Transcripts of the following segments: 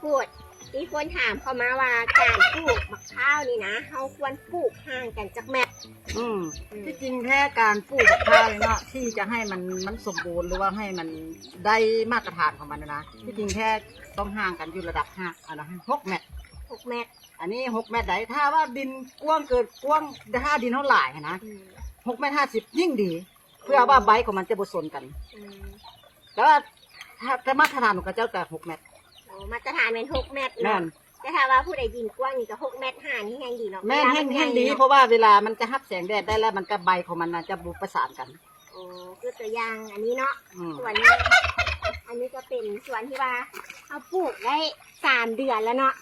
ໂກດ ມີຄົນຖາມເຂົ້າມາວ່າ ການປູກບັກພ້າວນີ້ນະ ເຮົາຄວນປູກຫ່າງກັນຈັກແມັດ? ອືມ ອືມ ທີ່ຈິງແທ້ການປູກບັກພ້າວນີ້ເນາະ ທີ່ຈະໃຫ້ມັນ ມັນສົມບູນ ຫຼືວ່າໃຫ້ມັນໄດ້ມາດຕະຖານຂອງມັນນະ ອືມ ທີ່ຈິງແທ້ຕ້ອງຫ່າງກັນຢູ່ລະດັບຫ້າ ອັນນະ ຫົກແມັດ ຫົກແມັດ ອັນນີ້ຫົກແມັດໃດ໋ ຖ້າວ່າດິນກວ້າງເກີນ ກວ້າງ ຖ້າດິນເຮົາຫຼາຍຫັ້ນນະ ອືມ ຫົກແມັດຫ້າສິບຍິ່ງດີ ເພື່ອວ່າໃບຂອງມັນຈະບໍ່ຊົນກັນ ອືມ ແຕ່ວ່າຖ້າ ຖ້າມາດຕະຖານຂອງເຂົາເຈົ້າກະຫົກແມັດ ໂອ້ ມາດຕະຖານແມ່ນຫົກແມັດເນາະ ແມ່ນ ແຕ່ຖ້າວ່າຜູ້ໃດດິນກວ້າງນີ້ກະຫົກແມັດຫ້ານີ້ແຮງດີເນາະ ແມ່ນ ແຮງ ແຮງດີເນາະ ເພາະວ່າເວລາມັນຈະຮັບແສງແດດໄດ້ແລ້ວ ມັນກະ ໃບຂອງມັນນະຈະບໍ່ປະສານກັນ ໂອ້ ຄືຕົວຢ່າງອັນນີ້ເນາະ ອືມ ສວນນີ້ ອັນນີ້ກະເປັນສວນທີ່ວ່າເຮົາປູກໄດ້ສາມເດືອນແລ້ວເນາະ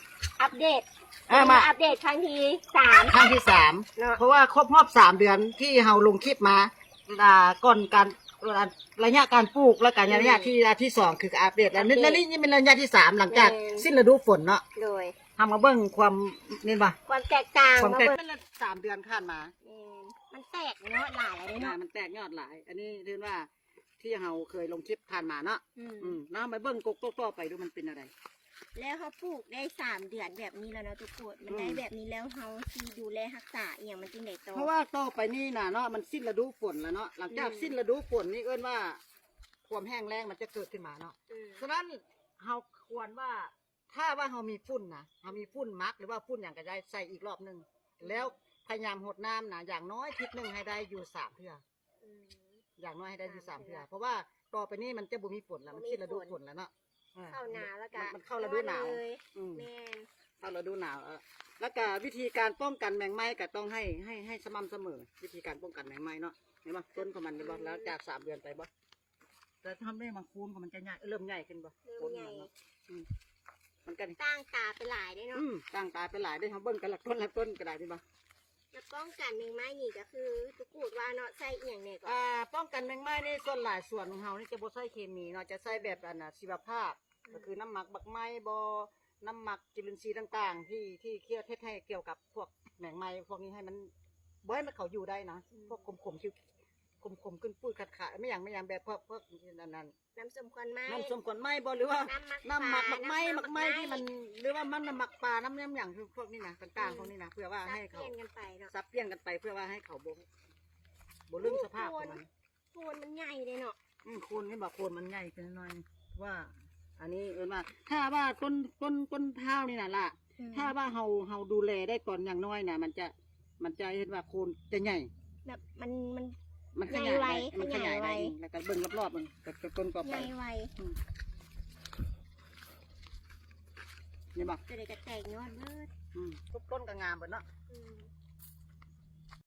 ອັບເດດ ເອີ ມາ ມາອັບເດດຄັ້ງທີສາມ ຄັ້ງທີສາມເນາະ ເພາະວ່າຄົບຮອບສາມເດືອນທີ່ເຮົາລົງຄລິບມາ ອ່າ ກ່ອນການ ລະຍະການປູກ ແລ້ວກະ ອືມ ລະຍະທີ ທີສອງຄືອັບເດດ ແລ້ວ ອັບເດດ ແລ້ວນີ້ແມ່ນລະຍະທີສາມ ຫຼັງຈາກ ແມ່ນ ສິ້ນລະດູຝົນເນາະ ໂດຍ ເຮົາມາເບິ່ງຄວາມ ແມ່ນບໍ່ ຄວາມແຕກຕ່າງ ຄວາມແຕກ ມາເບິ່ງ ແມ່ນລະສາມເດືອນຜ່ານມາ ແມ່ນ ມັນແຕກຍອດຫຼາຍເດ້ເນາະ ອ່າ ມັນແຕກຍອດຫຼາຍ ອັນນີ້ເອີ້ນວ່າ ທີ່ເຮົາເຄີຍລົງຄລິບຜ່ານມາເນາະ ອືມ ອືມ ແລ້ວເຮົາມາເບິ່ງກົກຕໍ່ໄປດູມັນເປັນແນວໃດ ແລ້ວເຮົາປູກໄດ້ສາມເດືອນແບບນີ້ແລ້ວເນາະທຸກຄົນ ມັນໄດ້ ອືມ ແບບນີ້ແລ້ວ ເຮົາຊິດູແລຮັກສາອີ່ຫຍັງມັນຈັ່ງໃດຕໍ່? ເພາະວ່າຕໍ່ໄປນີ້ນະເນາະ ມັນສິ້ນລະດູຝົນແລ້ວເນາະ ຫຼັງຈາກ ອືມ ສິ້ນລະດູຝົນນີ້ເອີ້ນວ່າຄວາມແຫ້ງແລ້ງມັນຈະເກີດຂຶ້ນມາເນາະ ອືມ ສະນັ້ນເຮົາຄວນວ່າ ຖ້າວ່າເຮົາມີຝຸ່ນນະ ເຮົາມີຝຸ່ນໝັກ ຫຼືວ່າຝຸ່ນຫຍັງກະໄດ້ ໃສ່ອີກລອບໜຶ່ງ ອືມ ແລ້ວພະຍາຍາມຫົດນ້ຳນະ ຢ່າງໜ້ອຍທິດໜຶ່ງໃຫ້ໄດ້ຢູ່ສາມເທື່ອ ອືມ ຢ່າງໜ້ອຍໃຫ້ໄດ້ຢູ່ສາມເທື່ອ ສາມເທື່ອ ເພາະວ່າຕໍ່ໄປນີ້ມັນຈະບໍ່ມີຝົນແລ້ວ ບໍ່ມີຝົນ ມັນສິ້ນລະດູຝົນແລ້ວເນາະ ເອີ ເຂົ້າໜາວແລ້ວກະ ມັນ ມັນເຂົ້າລະດູໜາວ ຮ້ອນເລີຍ ອືມ ແມ່ນ ເຂົ້າລະດູໜາວ ເອີ ແລ້ວກະວິທີການປ້ອງກັນແມງໄມ້ກະຕ້ອງໃຫ້ ໃຫ້ ໃຫ້ສະໝ່ຳສະເໝີ ວິທີການປ້ອງກັນແມງໄມ້ເນາະ ເຫັນບໍ່ ຕົ້ນຂອງມັນເຫັນບໍ່ ອືມ ຫຼັງຈາກສາມເດືອນໄປບໍ່ ແລ້ວທຳໄດ້ມາໂຄນຂອງມັນຈະໃຫຍ່ ເລີ່ມໃຫຍ່ຂຶ້ນບໍ່ ເລີ່ມໃຫຍ່ ໂຄນຂອງມັນເນາະ ອືມ ມັນກະ ຕ່າງຕາໄປຫຼາຍເດ້ເນາະ ອືມ ຕ່າງຕາໄປຫຼາຍເດ້ ເຮົາເບິ່ງແຕ່ລະຕົ້ນລະຕົ້ນກະໄດ້ ເຫັນບໍ່ ແລ້ວປ້ອງກັນແມງໄມ້ນີ້ກະຄືຕຸກູດວ່າເນາະ ໃສ່ອີ່ຫຍັງແດ່ກໍ ອ່າ ປ້ອງກັນແມງໄມ້ນີ້ ສ່ວນຫຼາຍສວນຂອງເຮົານີ້ຈະບໍ່ໃສ່ເຄມີເນາະ ຈະໃສ່ແບບ ອືມ ອັນນະ ຊີວະພາບ ອືມ ກະຄືນ້ຳໝັກບັກໄມ້ບໍ ນ້ຳໝັກຈຸລິນຊີຕ່າງໆ ທີ່ ທີ່ ທີ່ເຮັດໃຫ້ກ່ຽວກັບພວກແມງໄມ້ພວກນີ້ໃຫ້ມັນ ບໍ່ໃຫ້ມັນເຂົາຢູ່ໄດ້ນະ ອືມ ພວກຂົມໆ ຂມໆ ຂມໆ ຂຶ້ນປຸ້ຍຂາດໆ ແມ່ນຫຍັງ ແມ່ນຫຍັງ ແບບພວກ ພວກອັນນັ້ນ ນ້ຳສົ້ມຄວັນໄມ້ ນ້ຳສົ້ມຄວັນໄມ້ບໍ ຫຼືວ່າ ນ້ຳໝັກ ນ້ຳໝັກ ໝາກ ໝາກໄມ້ ໝາກໄມ້ ໝາກໄມ້ ທີ່ມັນ ຫຼືວ່າມັນ ນ້ຳໝັກປາ ນ້ຳຫຍັງ ພວກນີ້ນະ ຕ່າງໆ ອືມ ພວກນີ້ນະ ເພື່ອວ່າໃຫ້ເຂົາ ສັບປ່ຽນກັນໄປເນາະ ສັບປ່ຽນກັນໄປ ເພື່ອວ່າໃຫ້ເຂົາບໍ່ ບໍ່ລຶ້ງສະພາບຂອງມັນ ໂຄນ ໂຄນມັນໃຫຍ່ເດ້ເນາະ ອືມ ໂຄນ ເຫັນບໍ່ ໂຄນມັນໃຫຍ່ຂຶ້ນໜ້ອຍ ວ່າ ອັນນີ້ເອີ້ນວ່າ ຖ້າວ່າຕົ້ນ ຕົ້ນ ຕົ້ນພ້າວນີ້ນະລະ ອືມ ຖ້າວ່າເຮົາ ເຮົາດູແລໄດ້ກ່ອນຢ່າງໜ້ອຍນະ ມັນຈະ ມັນຈະເຮັດວ່າໂຄນຈະໃຫຍ່ ແບບມັນ ມັນ ມັນຂະຫຍາຍໄວ ມັນຂະຫຍາຍໄວ ຂະຫຍາຍໄດ້ ແລ້ວກະເບິ່ງລອບໆ ມັນ ກະຕົ້ນກໍໄປ ໃຫຍ່ໄວ ອືມ ເຫັນບໍ່ ໂຕໃດກະແຕກຍອດເບີດ ອືມ ທຸກຕົ້ນກະງາມເບີດເນາະ ອືມ